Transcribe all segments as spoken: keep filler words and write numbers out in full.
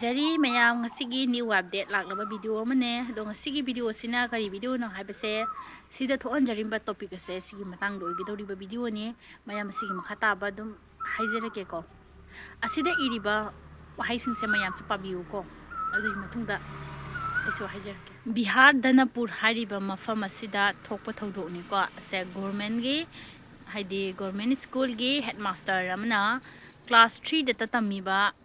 ꯖꯔꯤ ꯃꯌꯥꯝ, ꯉꯁꯤꯒꯤ new update ꯂꯥꯛꯂꯕ video ꯑꯃꯅꯦ꯫ ꯑꯗꯣ ꯉꯁꯤꯒꯤ video ꯑꯁꯤꯅ ꯀꯔꯤ video ꯅꯣ ꯍꯥꯏꯕꯁꯦ, ꯁꯤꯗ ꯊꯣꯛꯍꯟꯖꯔꯤꯕ topic ꯑꯁꯦ ꯁꯤꯒꯤ ꯃꯇꯥꯡꯗ ꯑꯣꯏꯒꯗꯧꯔꯤꯕ video ꯅꯤ꯫ ꯃꯌꯥꯝ ꯑꯁꯤꯒꯤ ꯃꯈꯥ ꯇꯥꯕ ꯑꯗꯨꯝ ꯍꯥꯏꯖꯔꯛꯀꯦꯀꯣ꯫ ꯑꯁꯤꯗ ꯏꯔꯤꯕ ꯋꯥꯍꯩꯁꯤꯡꯁꯦ ꯃꯌꯥꯝꯁꯨ ꯄꯥꯕꯤꯌꯨꯀꯣ꯫ ꯑꯗꯨꯒꯤ ꯃꯇꯨꯡꯗ ꯑꯩꯁꯨ ꯍꯥꯏꯖꯔꯛꯀꯦ꯫ ꯕꯤꯍꯥꯔ ꯗꯅꯄꯨꯔ ꯍꯥꯏꯔꯤꯕ ꯃꯐꯝ ꯑꯁꯤꯗ ꯊꯣꯛꯄ ꯊꯧꯗꯣꯛꯅꯤꯀꯣ꯫ ꯑꯁꯦ government ꯀꯤ, ꯍꯥꯏꯗꯤ government school ꯒꯤ headmaster ꯑꯃꯅ class three ꯗꯇ ꯇꯝꯃꯤꯕ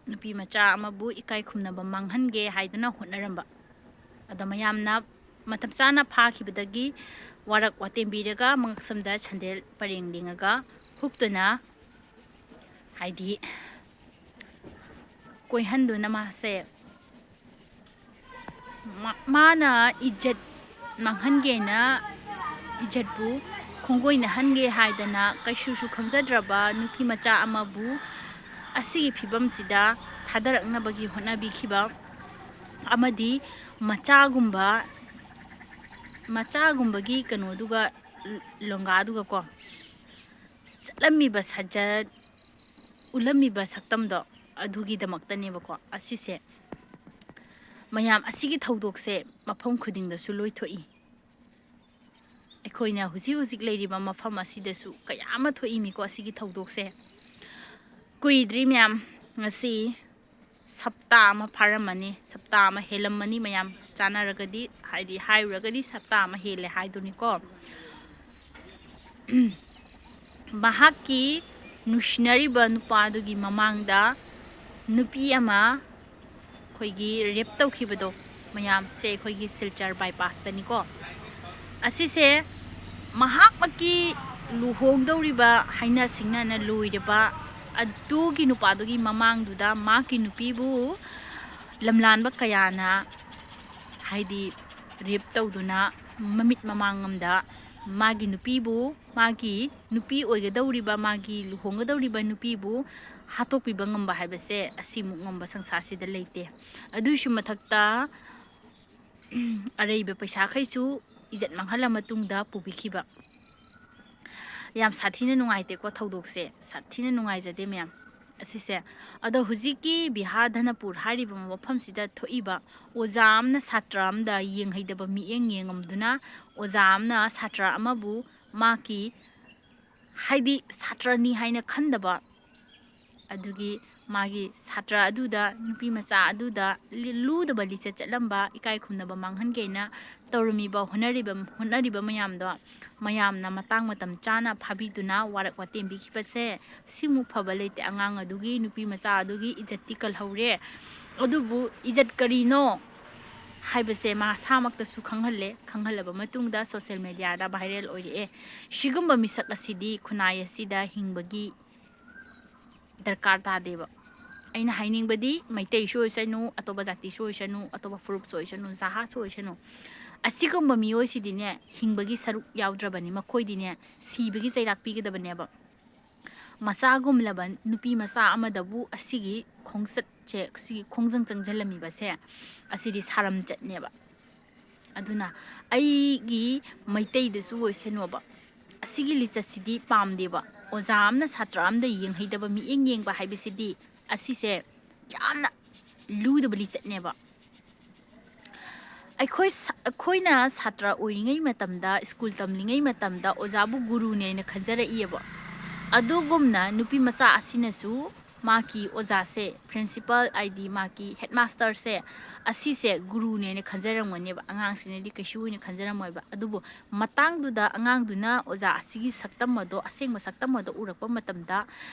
ꯅꯨꯄꯤ ꯃꯆꯥ ꯑꯃꯕꯨ ꯏꯀꯥꯏ ꯈꯨꯝꯅꯕ ꯃꯥꯡꯍꯟꯒꯦ ꯍꯥꯏꯗꯨꯅ ꯍꯣꯠꯅꯔꯝꯕ꯫ ꯑꯗꯣ ꯃꯌꯥꯝꯅ ꯃꯇꯝ ꯆꯥꯅ ꯐꯥꯈꯤꯕꯗꯒꯤ ꯋꯥꯔꯛ ꯋꯥꯇꯦꯝꯕꯤꯔꯒ ꯃꯉꯛꯁꯝꯗ ꯁꯟꯗꯦꯜ ꯄꯔꯦꯡ ꯂꯦꯡꯉꯒ ꯍꯨꯛꯇꯨꯅ, ꯍꯥꯏꯗꯤ ꯀꯣꯏꯍꯟꯗꯨꯅ ꯃꯥꯁꯦ, ꯃꯥ-, ꯃꯥꯅ ꯏꯖꯠ ꯃꯥꯡꯍꯟꯒꯦꯅ, ꯏꯖꯠꯄꯨ ꯈꯣꯡꯒꯣꯏꯅꯍꯟꯒꯦ ꯍꯥꯏꯗꯅ ꯀꯩꯁꯨꯁꯨ ꯈꯪꯖꯗ꯭ꯔꯕ ꯅꯨꯄꯤ ꯃꯆꯥ ꯑꯃꯕꯨ ꯑꯁꯤꯒꯤ ꯐꯤꯕꯝꯁꯤꯗ ꯊꯥꯗꯔꯛꯅꯕꯒꯤ ꯍꯣꯠꯅꯕꯤꯈꯤꯕ ꯑꯃꯗꯤ ꯃꯆꯥꯒꯨꯝꯕ, ꯃꯆꯥꯒꯨꯝꯕꯒꯤ ꯀꯩꯅꯣꯗꯨꯒ, ꯂꯣꯡꯒꯥꯗꯨꯒꯀꯣ, ꯆꯠꯂꯝꯃꯤꯕ ꯁꯥꯖꯠ, ꯎꯠꯂꯝꯃꯤꯕ ꯁꯛꯇꯝꯗꯣ, ꯑꯗꯨꯒꯤꯗꯃꯛꯇꯅꯦꯕꯀꯣ꯫ ꯑꯁꯤꯁꯦ, ꯃꯌꯥꯝ, ꯑꯁꯤꯒꯤ ꯊꯧꯗꯣꯛꯁꯦ ꯃꯐꯝ ꯈꯨꯗꯤꯡꯗꯁꯨ ꯂꯣꯏ ꯊꯣꯛꯏ꯫ ꯑꯩꯈꯣꯏꯅ ꯍꯧꯖꯤꯛ ꯍꯧꯖꯤꯛ ꯂꯩꯔꯤꯕ ꯃꯐꯝ ꯑꯁꯤꯗꯁꯨ ꯀꯌꯥ ꯑꯃ ꯊꯣꯛꯏꯃꯤꯀꯣ ꯑꯁꯤꯒꯤ ꯊꯧꯗꯣꯛꯁꯦ꯫ ꯀꯨꯏꯗ꯭ꯔꯤ ꯃꯌꯥꯝ, ꯉꯁꯤ ꯁꯞꯇꯥ ꯑꯃ ꯐꯥꯔꯝꯃꯅꯤ, ꯁꯞꯇꯥ ꯑꯃ ꯍꯦꯜꯂꯝꯃꯅꯤ ꯃꯌꯥꯝ, ꯆꯥꯟꯅꯔꯒꯗꯤ, ꯍꯥꯏꯗꯤ ꯍꯥꯏꯔꯨꯔꯒꯗꯤ ꯁꯞꯇꯥ ꯑꯃ ꯍꯦꯜꯂꯦ ꯍꯥꯏꯗꯨꯅꯤꯀꯣ꯫ ꯃꯍꯥꯛꯀꯤ ꯅꯨꯡꯁꯤꯅꯔꯤꯕ ꯅꯨꯄꯥꯗꯨꯒꯤ ꯃꯃꯥꯡꯗ ꯅꯨꯄꯤ ꯑꯃ ꯑꯩꯈꯣꯏꯒꯤ rape ꯇꯧꯈꯤꯕꯗꯣ ꯃꯌꯥꯝꯁꯦ, ꯑꯩꯈꯣꯏꯒꯤ ꯁꯤꯜꯆꯔ ꯕꯥꯏꯄꯥꯁꯇꯅꯤꯀꯣ꯫ ꯑꯁꯤꯁꯦ ꯃꯍꯥꯛꯃꯛꯀꯤ ꯂꯨꯍꯣꯡꯗꯧꯔꯤꯕ, ꯍꯥꯏꯅ ꯁꯤꯡꯅꯅ ꯂꯣꯏꯔꯕ ꯑꯗꯨꯒꯤ ꯅꯨꯄꯥꯗꯨꯒꯤ ꯃꯃꯥꯡꯗꯨꯗ ꯃꯍꯥꯛꯀꯤ ꯅꯨꯄꯤꯕꯨ ꯂꯝꯂꯥꯟꯕ ꯀꯌꯥꯅ, ꯍꯥꯏꯗꯤ rape ꯇꯧꯗꯨꯅ ꯃꯃꯤꯠ ꯃꯃꯥꯡ ꯑꯃꯗ ꯃꯥꯒꯤ ꯅꯨꯄꯤꯕꯨ, ꯃꯥꯒꯤ ꯅꯨꯄꯤ ꯑꯣꯏꯒꯗꯧꯔꯤꯕ, ꯃꯥꯒꯤ ꯂꯨꯍꯣꯡꯒꯗꯧꯔꯤꯕ ꯅꯨꯄꯤꯕꯨ ꯍꯥꯠꯇꯣꯛꯄꯤꯕ ꯉꯝꯕ ꯍꯥꯏꯕꯁꯦ ꯑꯁꯤꯃꯨꯛ ꯉꯝꯕ ꯁꯪꯁꯥꯔꯁꯤꯗ ꯂꯩꯇꯦ꯫ ꯑꯗꯨꯒꯤꯁꯨ ꯃꯊꯛꯇ ꯑꯔꯩꯕ ꯄꯩꯁꯥꯈꯩꯁꯨ ꯏꯖꯠ ꯃꯥꯡꯍꯜꯂ ꯃꯇꯨꯡꯗ ꯄꯨꯕꯤꯈꯤꯕ꯫ ꯌꯥꯝ ꯁꯥꯊꯤꯅ ꯅꯨꯡꯉꯥꯏꯇꯦꯀꯣ ꯊꯧꯗꯣꯛꯁꯦ, ꯁꯥꯊꯤꯅ ꯅꯨꯡꯉꯥꯏꯖꯗꯦ ꯃꯌꯥꯝ꯫ ꯑꯁꯤꯁꯦ꯫ ꯑꯗꯣ ꯍꯧꯖꯤꯛꯀꯤ ꯕꯤꯍꯥꯔ ꯙꯅꯄꯨꯔ ꯍꯥꯏꯔꯤꯕ ꯃꯐꯝꯁꯤꯗ ꯊꯣꯛꯏꯕ ꯑꯣꯖꯥ ꯑꯃꯅ ꯁꯥꯇ꯭ꯔ ꯑꯃꯗ ꯌꯦꯡꯍꯩꯗꯕ ꯃꯤꯠꯌꯦꯡ ꯌꯦꯡꯉꯝꯗꯨꯅ, ꯑꯣꯖꯥ ꯑꯃꯅ ꯁꯥꯇ꯭ꯔ ꯑꯃꯕꯨ ꯃꯍꯥꯛꯀꯤ, ꯍꯥꯏꯗꯤ ꯁꯥꯇ꯭ꯔꯅꯤ ꯍꯥꯏꯅ ꯈꯟꯗꯕ, ꯑꯗꯨꯒꯤ ꯃꯥꯒꯤ ꯁꯥꯇ꯭ꯔ ꯑꯗꯨꯗ, ꯅꯨꯄꯤ ꯃꯆꯥ ꯑꯗꯨꯗ ꯂꯤ-, ꯂꯨꯗꯕ ꯂꯤꯆꯠ ꯆꯠꯂꯝꯕ, ꯏꯀꯥꯏ ꯈꯨꯝꯅꯕ ꯃꯥꯡꯍꯟꯒꯦꯅ ꯇꯧꯔꯝꯃꯤꯕ, ꯍꯣꯠꯅꯔꯤꯕ, ꯍꯣꯠꯅꯔꯤꯕ ꯃꯌꯥꯝꯗꯣ ꯃꯌꯥꯝꯅ ꯃꯇꯥꯡ ꯃꯇꯝ ꯆꯥꯅ ꯐꯥꯕꯤꯗꯨꯅ ꯋꯥꯔꯛ ꯋꯥꯇꯦꯝ ꯄꯤꯈꯤꯕꯁꯦ, ꯁꯤꯃꯨꯛ ꯐꯕ ꯂꯩꯇꯦ꯫ ꯑꯉꯥꯡ ꯑꯗꯨꯒꯤ, ꯅꯨꯄꯤ ꯃꯆꯥ ꯑꯗꯨꯒꯤ ꯏꯖꯠꯇꯤ ꯀꯜꯍꯧꯔꯦ꯫ ꯑꯗꯨꯕꯨ ꯏꯖꯠ ꯀꯔꯤꯅꯣ ꯍꯥꯏꯕꯁꯦ ꯃꯁꯥꯃꯛꯇꯁꯨ ꯈꯪꯍꯜꯂꯦ꯫ ꯈꯪꯍꯜꯂꯕ ꯃꯇꯨꯡꯗ social mediaꯗ viral ꯑꯣꯏꯔꯛꯑꯦ꯫ ꯁꯤꯒꯨꯝꯕ ꯃꯤꯁꯛ ꯑꯁꯤꯗꯤ ꯈꯨꯟꯅꯥꯏ ꯑꯁꯤꯗ ꯍꯤꯡꯕꯒꯤ ꯗꯔꯀꯥꯔ ꯇꯥꯗꯦꯕ꯫ ꯑꯩꯅ ꯍꯥꯏꯅꯤꯡꯕꯗꯤ, ꯃꯩꯇꯩꯁꯨ ꯑꯣꯏꯁꯅꯨ, ꯑꯇꯣꯞꯄ ꯖꯥꯇꯤꯁꯨ ꯑꯣꯏꯁꯅꯨ, ꯑꯇꯣꯞꯄ ꯐꯨꯔꯨꯞꯁꯨ ꯑꯣꯏꯁꯅꯨ, ꯖꯍꯥꯠꯁꯨ ꯑꯣꯏꯁꯅꯨ, ꯑꯁꯤꯒꯨꯝꯕ ꯃꯤꯑꯣꯏꯁꯤꯗꯤꯅꯦ, ꯍꯤꯡꯕꯒꯤ ꯁꯔꯨꯛ ꯌꯥꯎꯗ꯭ꯔꯕꯅꯤ꯫ ꯃꯈꯣꯏꯗꯤꯅꯦ, ꯁꯤꯕꯒꯤ ꯆꯩꯔꯥꯛ ꯄꯤꯒꯗꯕꯅꯦꯕ꯫ ꯃꯆꯥꯒꯨꯝꯂꯕ ꯅꯨꯄꯤ ꯃꯆꯥ ꯑꯃꯗꯕꯨ ꯑꯁꯤꯒꯤ ꯈꯣꯡꯆꯠꯁꯦ, ꯁꯤꯒꯤ ꯈꯣꯡꯖꯪ ꯆꯪꯁꯤꯜꯂꯝꯃꯤꯕꯁꯦ, ꯑꯁꯤꯗꯤ ꯁꯥꯔꯝꯆꯠꯅꯦꯕ꯫ ꯑꯗꯨꯅ ꯑꯩꯒꯤ ꯃꯩꯇꯩꯗꯁꯨ ꯑꯣꯏꯁꯅꯣꯕ, ꯑꯁꯤꯒꯤ ꯂꯤꯆꯠꯁꯤꯗꯤ ꯄꯥꯝꯗꯦꯕ꯫ ꯑꯣꯖꯥ ꯑꯃꯅ ꯁꯥꯇ꯭ꯔ ꯑꯃꯗ ꯌꯦꯡꯍꯩꯗꯕ ꯃꯤꯠꯌꯦꯡ ꯌꯦꯡꯕ ꯍꯥꯏꯕꯁꯤꯗꯤ, ꯑꯁꯤꯁꯦ ꯌꯥꯝꯅ ꯂꯨꯗꯕ ꯂꯤꯆꯠꯅꯦꯕ꯫ ꯑꯩꯈꯣꯏ ꯁ-, ꯑꯩꯈꯣꯏꯅ ꯁꯥꯇ꯭ꯔ ꯑꯣꯏꯔꯤꯉꯩ ꯃꯇꯝꯗ, ꯁ꯭ꯀꯨꯜ ꯇꯝꯂꯤꯉꯩ ꯃꯇꯝꯗ ꯑꯣꯖꯥꯕꯨ ꯒꯨꯔꯨꯅꯦꯅ ꯈꯟꯖꯔꯛꯏꯑꯕ꯫ ꯑꯗꯨꯒꯨꯝꯅ ꯅꯨꯄꯤ ꯃꯆꯥ ꯑꯁꯤꯅꯁꯨ ꯃꯍꯥꯛꯀꯤ ꯑꯣꯖꯥꯁꯦ, principal ꯍꯥꯏꯗꯤ ꯃꯍꯥꯛꯀꯤ headmasterꯁꯦ, ꯑꯁꯤꯁꯦ ꯒꯨꯔꯨꯅꯦꯅ ꯈꯟꯖꯔꯝꯒꯅꯦꯕ꯫ ꯑꯉꯥꯡꯁꯤꯅꯗꯤ ꯀꯩꯁꯨ ꯑꯣꯏꯅ ꯈꯟꯖꯔꯝꯃꯣꯏꯕ꯫ ꯑꯗꯨꯕꯨ ꯃꯇꯥꯡꯗꯨꯗ ꯑꯉꯥꯡꯗꯨꯅ ꯑꯣꯖꯥ ꯑꯁꯤꯒꯤ ꯁꯛꯇꯝ ꯑꯗꯣ, ꯑꯁꯦꯡꯕ ꯁꯛꯇꯝ ꯑꯗꯣ ꯎꯔꯛꯄ ꯃꯇꯝꯗ,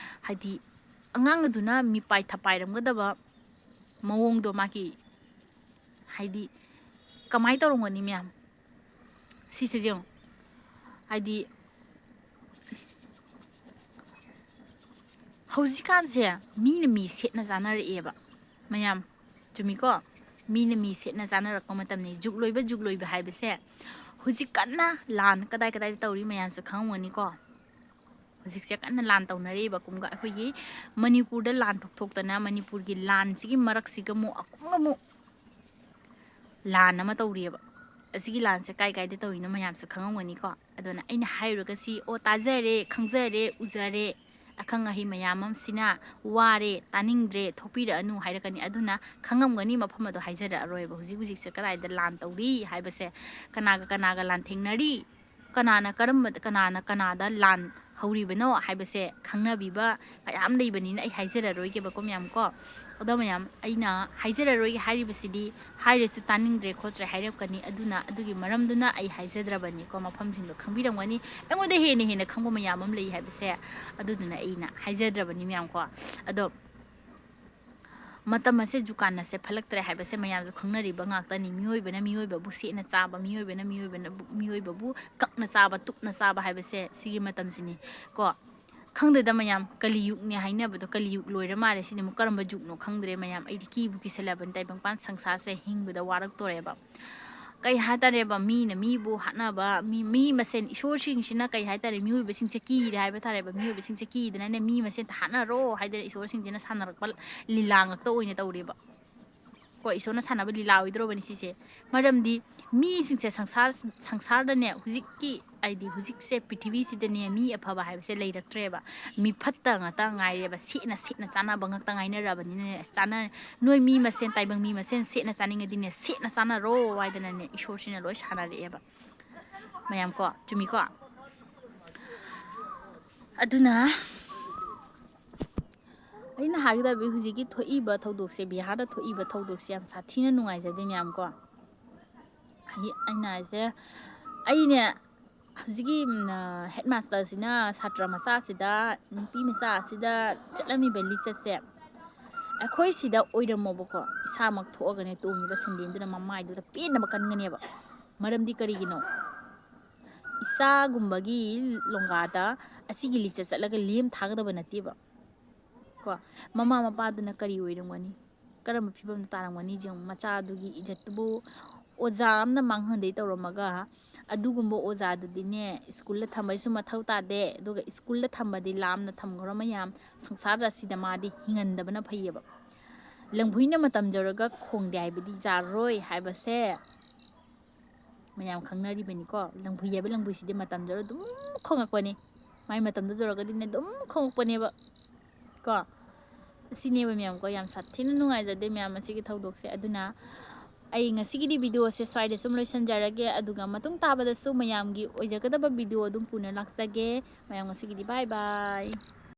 ꯍꯥꯏꯗꯤ ꯑꯉꯥꯡ ꯑꯗꯨꯅ ꯃꯤꯄꯥꯏ ꯊꯄꯥꯏꯔꯝꯒꯗꯕ ꯃꯑꯣꯡꯗꯣ, ꯃꯥꯒꯤ, ꯍꯥꯏꯗꯤ ꯀꯃꯥꯏꯅ ꯇꯧꯔꯝꯒꯅꯤ ꯃꯌꯥꯝ? ꯁꯤꯁꯦ ꯌꯦꯡꯉꯣ꯫ ꯍꯥꯏꯗꯤ ꯍꯧꯖꯤꯛꯀꯥꯟꯁꯦ ꯃꯤꯅ ꯃꯤ ꯁꯦꯠꯅ ꯆꯥꯅꯔꯛꯑꯦꯕ ꯃꯌꯥꯝ, ꯆꯨꯝꯃꯤꯀꯣ? ꯃꯤꯅ ꯃꯤ ꯁꯦꯠꯅ ꯆꯥꯅꯔꯛꯄ ꯃꯇꯝꯅꯤ꯫ ꯖꯨꯛ ꯂꯣꯏꯕ, ꯖꯨꯛ ꯂꯣꯏꯕ ꯍꯥꯏꯕꯁꯦ ꯍꯧꯖꯤꯛ ꯀꯟꯅ ꯂꯥꯟ ꯀꯗꯥꯏ ꯀꯗꯥꯏꯗ ꯇꯧꯔꯤ ꯃꯌꯥꯝꯁꯨ ꯈꯪꯉꯝꯒꯅꯤꯀꯣ꯫ ꯍꯧꯖꯤꯛꯁꯦ ꯀꯟꯅ ꯂꯥꯟ ꯇꯧꯅꯔꯤꯕ꯫ ꯀꯨꯝꯒ ꯑꯩꯈꯣꯏꯒꯤ ꯃꯅꯤꯄꯨꯔꯗ ꯂꯥꯟ ꯊꯣꯛꯇꯅ, ꯃꯅꯤꯄꯨꯔꯒꯤ ꯂꯥꯟꯁꯤꯒꯤ ꯃꯔꯛꯁꯤꯒ ꯑꯃꯨꯛ, ꯑꯃꯨꯛ, ꯑꯃꯨꯛ ꯂꯥꯟ ꯑꯃ ꯇꯧꯔꯤꯑꯕ꯫ ꯑꯁꯤꯒꯤ ꯂꯥꯟꯁꯦ ꯀꯥꯏ ꯀꯥꯏꯗ ꯇꯧꯔꯤꯅꯣ ꯃꯌꯥꯝꯁꯨ ꯈꯪꯉꯝꯒꯅꯤꯀꯣ꯫ ꯑꯗꯨꯅ ꯑꯩꯅ ꯍꯥꯏꯔꯨꯔꯒ ꯁꯤ, ꯑꯣ, ꯇꯥꯖꯔꯦ, ꯈꯪꯖꯔꯦ, ꯎꯖꯔꯦ, ꯑꯈꯪ ꯑꯍꯩ ꯃꯌꯥꯝ ꯑꯃꯁꯤꯅ ꯋꯥꯔꯦ, ꯇꯥꯅꯤꯡꯗ꯭ꯔꯦ, ꯊꯣꯛꯄꯤꯔꯛꯑꯅꯨ ꯍꯥꯏꯔꯛꯀꯅꯤ꯫ ꯑꯗꯨꯅ ꯈꯪꯉꯝꯒꯅꯤ, ꯃꯐꯝ ꯑꯗꯣ ꯍꯥꯏꯖꯔꯛꯑꯔꯣꯏꯕ꯫ ꯍꯧꯖꯤꯛ ꯍꯧꯖꯤꯛꯁꯦ ꯀꯗꯥꯏꯗ ꯂꯥꯟ ꯇꯧꯔꯤ ꯍꯥꯏꯕꯁꯦ, ꯀꯅꯥꯒ ꯀꯅꯥꯒ ꯂꯥꯟ ꯊꯦꯡꯅꯔꯤ, ꯀꯅꯥꯅ ꯀꯔꯝꯕ, ꯀꯅꯥꯅ ꯀꯅꯥꯗ ꯂꯥꯟ ꯍꯧꯔꯤꯕꯅꯣ ꯍꯥꯏꯕꯁꯦ ꯈꯪꯅꯕꯤꯕ ꯃꯌꯥꯝ ꯂꯩꯕꯅꯤꯅ ꯑꯩ ꯍꯥꯏꯖꯔꯔꯣꯏꯒꯦꯕꯀꯣ, ꯃꯌꯥꯝ ꯀꯣ꯫ ꯑꯗꯣ ꯃꯌꯥꯝ, ꯑꯩꯅ ꯍꯥꯏꯖꯔꯔꯣꯏꯒꯦ ꯍꯥꯏꯔꯤꯕꯁꯤꯗꯤ, ꯍꯥꯏꯔꯁꯨ ꯇꯥꯅꯤꯡꯗ꯭ꯔꯦ ꯈꯣꯠꯇ꯭ꯔꯦ ꯍꯥꯏꯔꯛꯀꯅꯤ꯫ ꯑꯗꯨꯅ ꯑꯗꯨꯒꯤ ꯃꯔꯝꯗꯨꯅ ꯑꯩ ꯍꯥꯏꯖꯗ꯭ꯔꯕꯅꯤꯀꯣ, ꯃꯐꯝꯁꯤꯡꯗꯣ ꯈꯪꯕꯤꯔꯝꯒꯅꯤ꯫ ꯑꯩꯉꯣꯟꯗ ꯍꯦꯟꯅ ꯍꯦꯟꯅ ꯈꯪꯕ ꯃꯌꯥꯝ ꯑꯃ ꯂꯩ ꯍꯥꯏꯕꯁꯦ, ꯑꯗꯨꯗꯨꯅ ꯑꯩꯅ ꯍꯥꯏꯖꯗ꯭ꯔꯕꯅꯤ ꯃꯌꯥꯝ ꯀꯣ꯫ ꯑꯗꯣ ꯃꯇꯝ ꯑꯁꯦ ꯖꯨꯀꯥꯟ ꯑꯁꯦ ꯐꯠꯂꯛꯇ꯭ꯔꯦ ꯍꯥꯏꯕꯁꯦ ꯃꯌꯥꯝꯁꯨ ꯈꯪꯅꯔꯤꯕ ꯉꯥꯛꯇꯅꯤ꯫ ꯃꯤꯑꯣꯏꯕꯅ ꯃꯤꯑꯣꯏꯕꯕꯨ ꯁꯦꯠꯅ ꯆꯥꯕ, ꯃꯤꯑꯣꯏꯕꯅ ꯃꯤꯑꯣꯏꯕꯅ, ꯃꯤꯑꯣꯏꯕꯕꯨ ꯀꯛꯅ ꯆꯥꯕ, ꯇꯨꯞꯅ ꯆꯥꯕ ꯍꯥꯏꯕꯁꯦ ꯁꯤꯒꯤ ꯃꯇꯝꯁꯤꯅꯤ ꯀꯣ꯫ ꯈꯪꯗꯦꯗ ꯃꯌꯥꯝ, ꯀꯂꯤꯌꯨꯒꯅꯦ ꯍꯥꯏꯅꯕꯗꯣ, ꯀꯂꯤꯌꯨꯒ ꯂꯣꯏꯔ ꯃꯥꯜꯂꯦ꯫ ꯁꯤꯅ ꯑꯃꯨꯛ ꯀꯔꯝꯕ ꯖꯨꯒꯅꯣ ꯈꯪꯗ꯭ꯔꯦ ꯃꯌꯥꯝ꯫ ꯑꯩꯗꯤ ꯀꯤꯕꯨ ꯀꯤꯁꯜꯂꯕꯅꯤ, ꯇꯥꯏꯕꯪꯄꯥꯟ ꯁꯪꯁꯥꯔꯁꯦ ꯍꯤꯡꯕꯗ ꯋꯥꯔꯛꯇꯣꯔꯦꯕ꯫ ꯀꯩ ꯍꯥꯏꯇꯥꯔꯦꯕ, ꯃꯤꯅ ꯃꯤꯕꯨ ꯍꯥꯠꯅꯕ, ꯃꯤ, ꯃꯤ ꯃꯁꯦꯟ, ꯏꯁꯣꯔꯁꯤꯡꯁꯤꯅ ꯀꯩ ꯍꯥꯏꯇꯥꯔꯦ, ꯃꯤꯑꯣꯏꯕꯁꯤꯡꯁꯦ ꯀꯤꯔꯦ ꯍꯥꯏꯕ ꯇꯥꯔꯦꯕ꯫ ꯃꯤꯑꯣꯏꯕꯁꯤꯡꯁꯦ ꯀꯤꯗꯅꯅꯦ, ꯃꯤ ꯃꯁꯦꯟ ꯍꯥꯠꯅꯔꯣ ꯍꯥꯏꯗꯅ ꯏꯁꯣꯔꯁꯤꯡꯁꯤꯅ ꯁꯥꯟꯅꯔꯛꯄ ꯂꯤꯂꯥ ꯉꯥꯛꯇ ꯑꯣꯏꯅ ꯇꯧꯔꯦꯕ꯫ ꯀꯣ, ꯏꯁꯣꯔꯅ ꯁꯥꯟꯅꯕ ꯂꯤꯂꯥ ꯑꯣꯏꯗ꯭ꯔꯣꯕꯅꯤ ꯁꯤꯁꯦ꯫ ꯃꯔꯝꯗꯤ ꯃꯤꯁꯤꯡꯁꯦ ꯁꯪꯁꯥꯔ, ꯁꯪꯁꯥꯔꯗꯅꯦ, ꯍꯧꯖꯤꯛꯀꯤ, ꯍꯥꯏꯗꯤ ꯍꯧꯖꯤꯛꯁꯦ ꯄ꯭ꯔꯤꯊꯤꯕꯤꯁꯤꯗꯅꯦ ꯃꯤ ꯑꯐꯕ ꯍꯥꯏꯕꯁꯦ ꯂꯩꯔꯛꯇ꯭ꯔꯦꯕ꯫ ꯃꯤ ꯐꯠꯇ ꯉꯥꯛꯇ ꯉꯥꯏꯔꯦꯕ꯫ ꯁꯦꯠꯅ ꯁꯦꯠꯅ ꯆꯥꯅꯕ ꯉꯥꯛꯇ ꯉꯥꯏꯅꯔꯕꯅꯤꯅꯅꯦ, ꯆꯥꯅ-, ꯅꯣꯏ ꯃꯤ ꯃꯁꯦꯟ, ꯇꯥꯏꯕꯪ ꯃꯤ ꯃꯁꯦꯟ ꯁꯦꯠꯅ ꯆꯥꯅꯤꯡꯉꯗꯤꯅꯦ, ꯁꯦꯠꯅ ꯆꯥꯅꯔꯣ ꯍꯥꯏꯗꯅꯅꯦ ꯏꯁꯣꯔꯁꯤꯅ ꯂꯣꯏ ꯁꯥꯟꯅꯔꯛꯑꯦꯕ꯫ ꯃꯌꯥꯝ ꯀꯣ, ꯆꯨꯝꯃꯤꯀꯣ? ꯑꯗꯨꯅ ꯑꯩꯅ ꯍꯥꯏꯒꯗꯕꯗꯤ ꯍꯧꯖꯤꯛꯀꯤ ꯊꯣꯛꯏꯕ ꯊꯧꯗꯣꯛꯁꯦ, ꯕꯤꯍꯥꯔꯗ ꯊꯣꯛꯏꯕ ꯊꯧꯗꯣꯛꯁꯦ ꯌꯥꯝ ꯁꯥꯊꯤꯅ ꯅꯨꯡꯉꯥꯏꯖꯗꯦ ꯃꯌꯥꯝ ꯀꯣ꯫ ꯍꯥꯏꯗꯤ ꯑꯩꯅ ꯍꯥꯏꯁꯦ, ꯑꯩꯅꯦ ꯍꯧꯖꯤꯛꯀꯤ, ꯎꯝ, ꯍꯦꯠ ꯃꯥꯁꯇꯔꯁꯤꯅ ꯁꯥꯇ꯭ꯔ ꯃꯆꯥꯁꯤꯗ, ꯅꯨꯄꯤ ꯃꯆꯥꯁꯤꯗ ꯆꯠꯂꯝꯃꯤꯕ ꯂꯤꯆꯠꯁꯦ ꯑꯩꯈꯣꯏ ꯁꯤꯗ ꯑꯣꯏꯔꯝꯃꯣꯕꯀꯣ, ꯏꯁꯥꯃꯛ ꯊꯣꯛꯑꯒꯅꯦ ꯇꯣꯡꯉꯤꯕ ꯁꯦꯟꯗꯦꯟꯗꯨꯅ ꯃꯃꯥꯏꯗꯨꯗ ꯄꯦꯟꯅꯕ ꯀꯟꯒꯅꯦꯕ꯫ ꯃꯔꯝꯗꯤ ꯀꯔꯤꯒꯤꯅꯣ? ꯏꯆꯥꯒꯨꯝꯕꯒꯤ ꯂꯣꯡꯒꯥꯗ ꯑꯁꯤꯒꯤ ꯂꯤꯆꯠ ꯆꯠꯂꯒ ꯂꯦꯝ ꯊꯥꯒꯗꯕ ꯅꯠꯇꯦꯕ꯫ ꯀꯣ, ꯃꯃꯥ ꯃꯄꯥꯗꯨꯅ ꯀꯔꯤ ꯑꯣꯏꯔꯝꯒꯅꯤ? ꯀꯔꯝꯕ ꯐꯤꯕꯝꯗ ꯇꯥꯔꯝꯒꯅꯤ? ꯌꯦꯡꯉꯨ, ꯃꯆꯥꯗꯨꯒꯤ ꯏꯖꯠꯇꯨꯕꯨ ꯑꯣꯖꯥ ꯑꯃꯅ ꯃꯥꯡꯍꯟꯗꯩ ꯇꯧꯔꯝꯃꯒ, ꯑꯗꯨꯒꯨꯝꯕ ꯑꯣꯖꯥꯗꯨꯗꯤꯅꯦ, ꯁ꯭ꯀꯨꯜꯗ ꯊꯝꯕꯩꯁꯨ ꯃꯊꯧ ꯇꯥꯗꯦ꯫ ꯑꯗꯨꯒ ꯁ꯭ꯀꯨꯜꯗ ꯊꯝꯕꯗꯤ ꯂꯥꯝꯅ ꯊꯝꯈ꯭ꯔꯣ ꯃꯌꯥꯝ, ꯁꯪꯁꯥꯔ ꯑꯁꯤꯗ ꯃꯥꯗꯤ ꯍꯤꯡꯍꯟꯗꯕꯅ ꯐꯩꯌꯦꯕ꯫ ꯂꯪꯐꯩꯅ ꯃꯇꯝ ꯌꯧꯔꯒ ꯈꯣꯡꯗꯦ ꯍꯥꯏꯕꯗꯤ ꯌꯥꯔꯔꯣꯏ ꯍꯥꯏꯕꯁꯦ ꯃꯌꯥꯝ ꯈꯪꯅꯔꯤꯕꯅꯤꯀꯣ꯫ ꯂꯪꯐꯩ ꯍꯥꯏꯕ ꯂꯪꯐꯩꯁꯤꯗꯤ ꯃꯇꯝ ꯌꯧꯔ ꯑꯗꯨꯝ ꯈꯣꯡꯉꯛꯄꯅꯤ꯫ ꯃꯥꯏ ꯃꯇꯝꯗꯣ ꯌꯧꯔꯒꯗꯤꯅꯦ ꯑꯗꯨꯝ ꯈꯣꯡꯉꯛꯄꯅꯦꯕ ꯀꯣ꯫ ꯑꯁꯤꯅꯦꯕ ꯃꯌꯥꯝ ꯀꯣ, ꯌꯥꯝ ꯁꯥꯊꯤꯅ ꯅꯨꯡꯉꯥꯏꯖꯗꯦ ꯃꯌꯥꯝ ꯑꯁꯤꯒꯤ ꯊꯧꯗꯣꯛꯁꯦ꯫ ꯑꯗꯨꯅ ꯑꯩ ꯉꯁꯤꯒꯤꯗꯤ ꯚꯤꯗꯤꯑꯣꯁꯦ ꯁ꯭ꯋꯥꯏꯗ ꯁꯨꯝ ꯂꯣꯏꯁꯤꯟꯖꯔꯒꯦ, ꯑꯗꯨꯒ ꯃꯇꯨꯡ ꯇꯥꯕꯗꯁꯨ ꯃꯌꯥꯝꯒꯤ ꯑꯣꯏꯖꯒꯗꯕ ꯚꯤꯗꯤꯑꯣ ꯑꯗꯨꯝ ꯄꯨꯅ ꯂꯥꯛꯆꯒꯦ꯫ ꯃꯌꯥꯝ ꯉꯁꯤꯒꯤꯗꯤ bye bye꯫